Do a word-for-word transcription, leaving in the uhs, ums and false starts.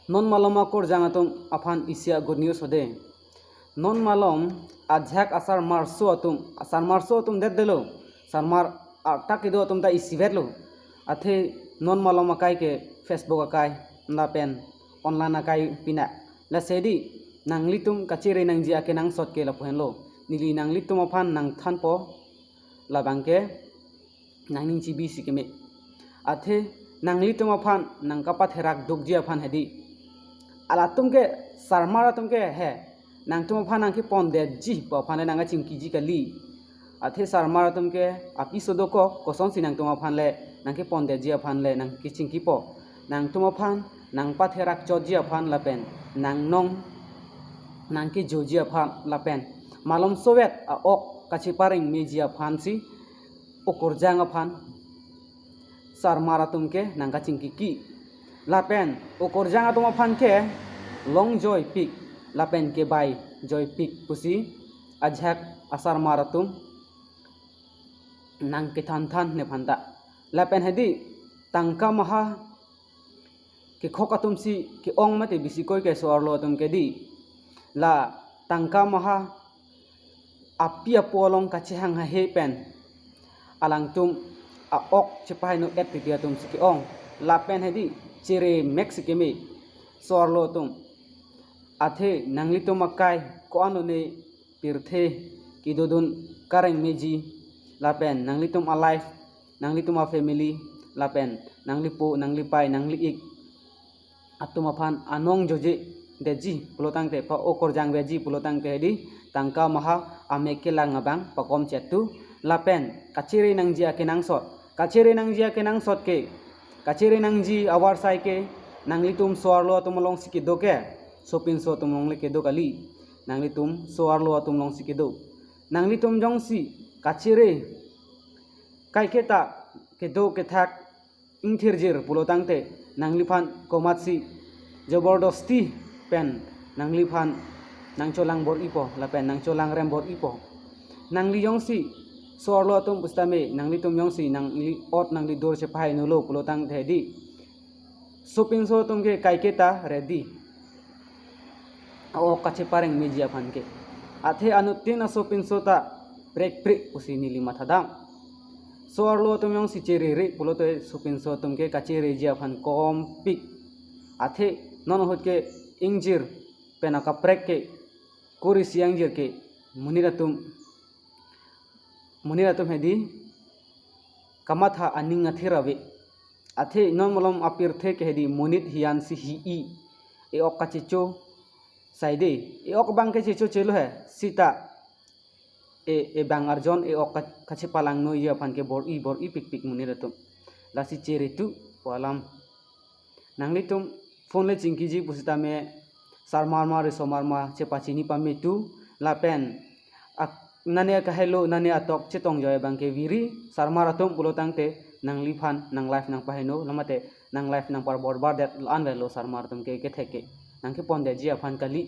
Non malom akorjang atum aphan isi a-good news hode. Non malom ajak asarmarso atum, asarmarso atum det delo. Sarmar arta kedo atum ta isivet lo. Athe non malom akai ke Facebook akai, lapen online akai pina. Lasi hedi, nanglitum kachere nangji akenangsot ke lapu henlo. Neli nanglitum aphan nangthanpo, labang ke nangning chibi si keme. Athe nanglitum aphan nangkapatherak dukji aphan hedi. Halatum ke, sarmar atum ke he, nangtum aphan nangkepondetji pu aphan le nangkachingkiji kali. Athe sarmar atum ke apiso dokok, kosonsi nangtum aphan le nangkepondetji aphan le nangkechingkipo. Nangtum aphan nangpatherak chotji aphan lapen nangnong nangkejoji aphan lapen malomsovet a-ok kachepareng meji aphansi okorjang aphan sarmar atum ke nangkachingkiki. Lapen okorjang atum aphan ke longjoipik lapen kebaijoipik pusi ajak asarmar atum nangkethan than nephanta. Lapen hedi, tangka maha kekhok atumsi ke-ong mate bisi koi ke so-arlo atum ke di. La tangka maha api apo along kachehang hahe pen alangtum a-ok chepaheno-et pipi atumsi ke-ong. Lapen hedi, chere mek si keme so-arlo atum. Athe nanglitum akai ko-an lone pirthe kedodun kareng meji, lapen nanglitum a-life, nanglitum a-family, lapen nanglipo, nanglipei, nangliik atum aphan anong joje detji pulotangte, pa okorjang veji pulotangte hedi, tangka maha amek kelang abang pakom chetu. Lapen kachere nangji akenangsot, kachere nangji akenangsot ke, kachere nangji avarsai ke, nanglitum so-arlo atum alongsi kedo ke, sopinso atum along le kedo kali. Nanglitum so-arlo atum alongsi kedo. Nanglitum jongsi kachere kaiketa kedo kethak ingthirjir pulotangte, nangliphan komatsi jobordosti pen nangliphan nangcholang bor-ipo lapen nangcholang rem bor-ipo. Nangli jongsi so-arlo atum pusitame, nanglitum jongsi nangli ot nangli dur chepahenolo pulotangte hedi, sopinso atum ke kaiketa ready a-ok kachepareng meji aphan ke. Athe anuttin asopinso ta prekpre pusi neli mathadam. So-arlo atum jongsi cherere pulote sopinso atum ke kachereji aphan kompik. Athe non ahut ke ingjir pen akaprek ke, kori si ingjir ke, monit atum, monit atum hedi kamatha aning athir ave. Athe non malom apirthe ke hedi monit hian si hi-i, e-ok kachecho saide, e-ok abang ke chechochelo he, sita e, ebang arjon e-ok ka-, kachepalangnoiji aphan ke bor-i, bor-i pikpik monit atum. Lasi cheretu pu alam. Nanglitum phone le chingkiji pusitame, sarmar ma riso mar ma chepachini pametu, lapen ak-, nane kahelo, nane atok chetong joi abang ke viri, sarmar atum pulotangte nangliphan nang-life nangpaheno, lamate nang-life nangparborbar det, la-an avelo sarmar atum ke kethek ke. Nangkepondetji aphan kali.